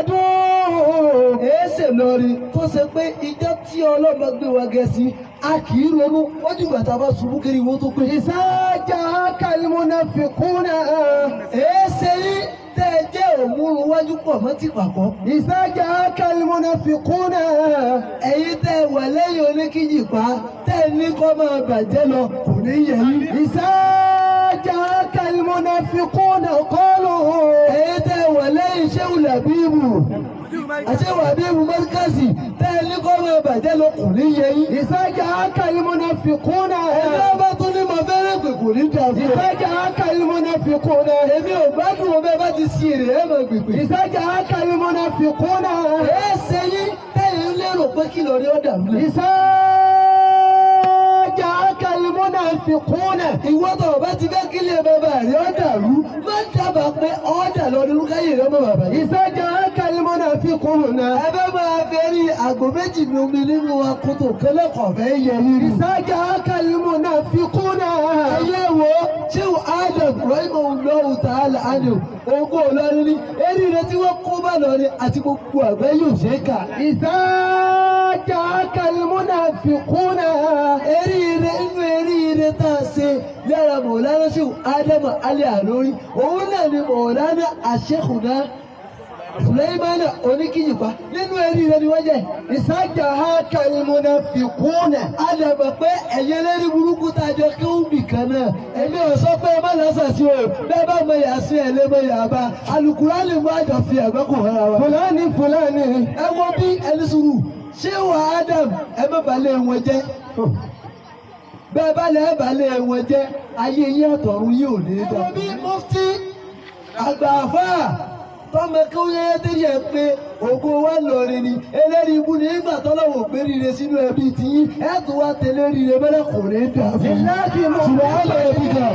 Muhammadun. Èéṣe lọrin tó ṣe pé ìjọ tí ọlọ́mọ gbé wa gẹ̀ẹ́sì a kì í ronú ó dìgbà tá a bá ṣubú kiri ìwọ tó pé. Iza ja'aka al-munafiquna. Èéṣe yìí tẹ́ ẹ jẹ́ òmùrù wájú pọ̀ mọ́ ti pàkọ́. Iza ja'aka al-munafiquna. Ẹ̀yin tẹ́ ẹ wà lẹ́yìn oníkíjìpá tẹ́ ẹ ní kọ́ máa bàjẹ́ lọ kò ní yẹ yín. Iza ja'aka al-munafiquna qalu. Ẹ̀yin tẹ́ ẹ wà lẹ́yìn Ṣéhù Làbíbù àṣewà Bíbù Mọ́ríkàsì tẹ́ ẹ ní kọ́ máa bàjẹ́ lọ kò ní yẹ yín. Iza ja'aka al-munafiquna. Ẹni ọba tún ní mo fẹ́rẹ̀ pé kò ní dà fún ọ. Iza ja'aka al-munafiquna. Èmi ò gbádùn ọbẹ̀ bá ti sí èrè ẹ̀ máa gbègbè. Iza ja'aka al-munafiquna. Ẹ ṣe yín tẹ́yìn lérò pé kí lọ rí ọ̀dà múlẹ̀. Iza ja'aka al-munafiquna. Ìwọ tó o bá ti fẹ́ kílé bàbá rẹ̀ ọ̀dà rú má dábàá pé ọ̀dà lọ ní káyè rẹ̀ ọmọ bàbá yìí. Iza ja'aka al-munafiquna. Ẹ fẹ́ máa fẹ́ rí àgbo méjì ní omi nínú akoto kẹlẹ́kọ̀ọ́ fẹ́ yẹ yín. Iza ja'aka al-munafiquna. Ẹyẹ wo Ṣéhù Adam rahimahullahu ta'ala anhu ogún Ìlọrin ní eré rẹ tí wọ́n kó bá lọrin àti gbogbo àgbẹ̀ yóò ṣe é kà. Iza ja'aka al-munafiquna. Eré rẹ inú eré rẹ tá a ṣe lára Mọ̀lánà Ṣéhù Adam Ali Alori òun náà ni Mọ̀lánà Àṣẹ́kùnà Sùlẹ́mánà oníkìyìpá nínú eré rẹ ni wọ́n jẹ́. Iza ja'aka al-munafiquna. Àdàbà pé ẹ̀yẹ lérí burúkú tá a jọ kí ó bì kan náà. Èmi ò sọ pé ẹ má lọ́sà sí o, bẹ́ẹ̀ bá mọ yà sí ẹ̀ lé mọ yà bá. Àlùkùránì mú àjọ fi ẹ̀gbẹ́ kò hàn wa. Fúlàní Fúlàní. Ẹ wo bí ẹni sùúrù, ṣé wà Adam ẹ má balẹ̀ wọn jẹ́? Bẹ́ẹ̀ bá lẹ̀ balẹ̀ wọn jẹ́, ayé yín àtọ̀run yìí ò ní dá. Ẹ wo bí mufti àgbà àfáà tọ́mọ kí ó yẹ tẹ́lẹ̀ ẹ pé ògo wa lọrin ni eléyìí ibú ni nígbà tọ́lọ́wọ̀ gbé rire sínú ẹbí tiyín ẹ̀ tún wá tẹ̀lé rire mẹ́lẹ̀ kò ní dà fún. Lillahi Ṣùgbọ́n á lọ ẹbí kan.